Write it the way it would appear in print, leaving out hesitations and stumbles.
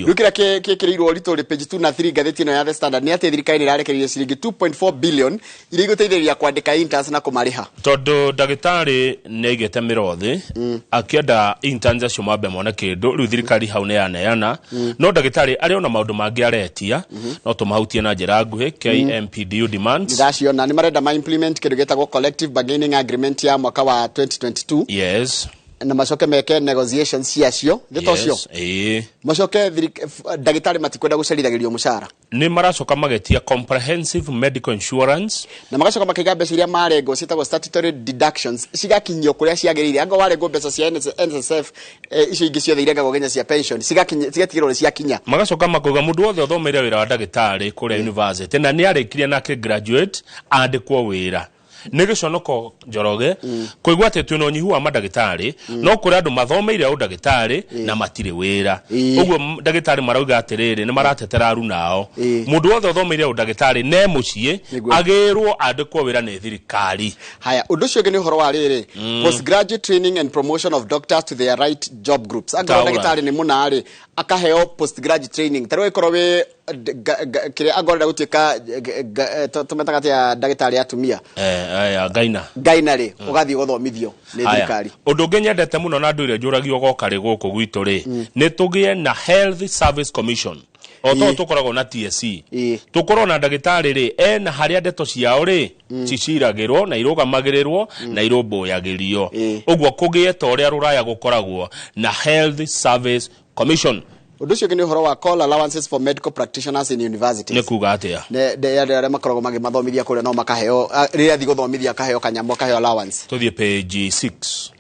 Ũcio. Rĩu kĩrĩa kĩkĩrĩirwo ũritũ rĩ page 2 na 3 ngathĩti ĩno ya The Standard nĩ atĩ thirikari nĩ ĩrarekereirie ciringi 2.4 billion iria igũteithĩrĩria kwandĩka interns na kũmarĩha. Tondũ ndagĩtarĩ nĩ aigĩte mĩro thĩ akĩenda interns acio mambe mone kĩndũ. Rĩu thirikari hau nĩ yaneana, no ndagĩtarĩ arĩ ona maũndũ mangĩ aretia, no tũmahutie na njĩra nguhĩ. KMPDU demands. Ndaciona, nĩ marenda ma implement kĩndũ gĩtagwo collective bargaining agreement ya mwaka wa 2022 na macoke meke negotiations ciacio thĩ ta ũcio. Ĩĩ. Macoke ndagĩtarĩ matikwenda gũcerithagĩrio mũcara. Nĩ maracoka magetia comprehensive medical insurance. Na magacoka makaiga mbeca iria marengwo ciĩtagwo statutory deductions cigakinyio kũrĩa ciagĩrĩire. Angorwo warengwo mbeca cia NSSF, icio ingĩ ciothe irengagwo nginya cia pension cigatigĩrwo nĩ ciakinya. Magacoka makauga mũndũ wothe ũthomeire wĩra wa ndagĩtarĩ kũrĩa university na nĩ arĩkirie nake graduate andĩkwo wĩra. Nĩ gĩconoko, Njoroge, kũigua atĩ twĩna ũnyihu wa mandagĩtarĩ, no kũrĩ andũ mathomeire ũndagĩtarĩ na matirĩ wĩra. Ũguo ndagĩtarĩ marauga atĩrĩrĩ, nĩ maratetera aruna ao. Mũndũ wothe ũthomeire ũndagĩtarĩ ne mũciĩ agĩrwo andĩkwo wĩra nĩ thirikari. Haya, ũndũ ũcio ũngĩ nĩ ũhoro wa rĩrĩ, postgraduate training and promotion of doctors to their right job groups. Angorwo Taũra. ndagĩtarĩ nĩ mũna rĩ, akaheo postgraduate training. Ta rĩu ĩkorwo wĩ kĩrĩa, angorwo ũrenda gũtuĩka tũmetaga atĩa, ndagĩtarĩ atumia? Aya ngaina. Ngaina rĩ, ũgathiĩ gũthomithio nĩ Haya. thirikari. Ũndũ ũngĩ nyendete mũno na andũ iria njũragio goka rĩ gũkũ gwitũ rĩ, nĩ tũgĩe na Health Service Commission o to tũkoragwo na TSC. Tũkorwo na ndagĩtarĩ rĩ ena harĩa ndeto ciao rĩ ciciragĩrwo na irũgamagĩrĩrwo na irũmbũyagĩrio. Ũguo kũgĩe ta ũrĩa rũraya gũkoragwo na Health Service Commission. Ũndũ ũcio ũngĩ nĩ ũhoro wa call allowances for medical practitioners in universities. Nĩ kuga atĩa? Andũ arĩa makoragwo magĩmathomithia kũrĩa no makaheo, rĩrĩa athiĩ gũthomithia akaheo kanyamũ, akaheo allowance. Tũthiĩ page 6.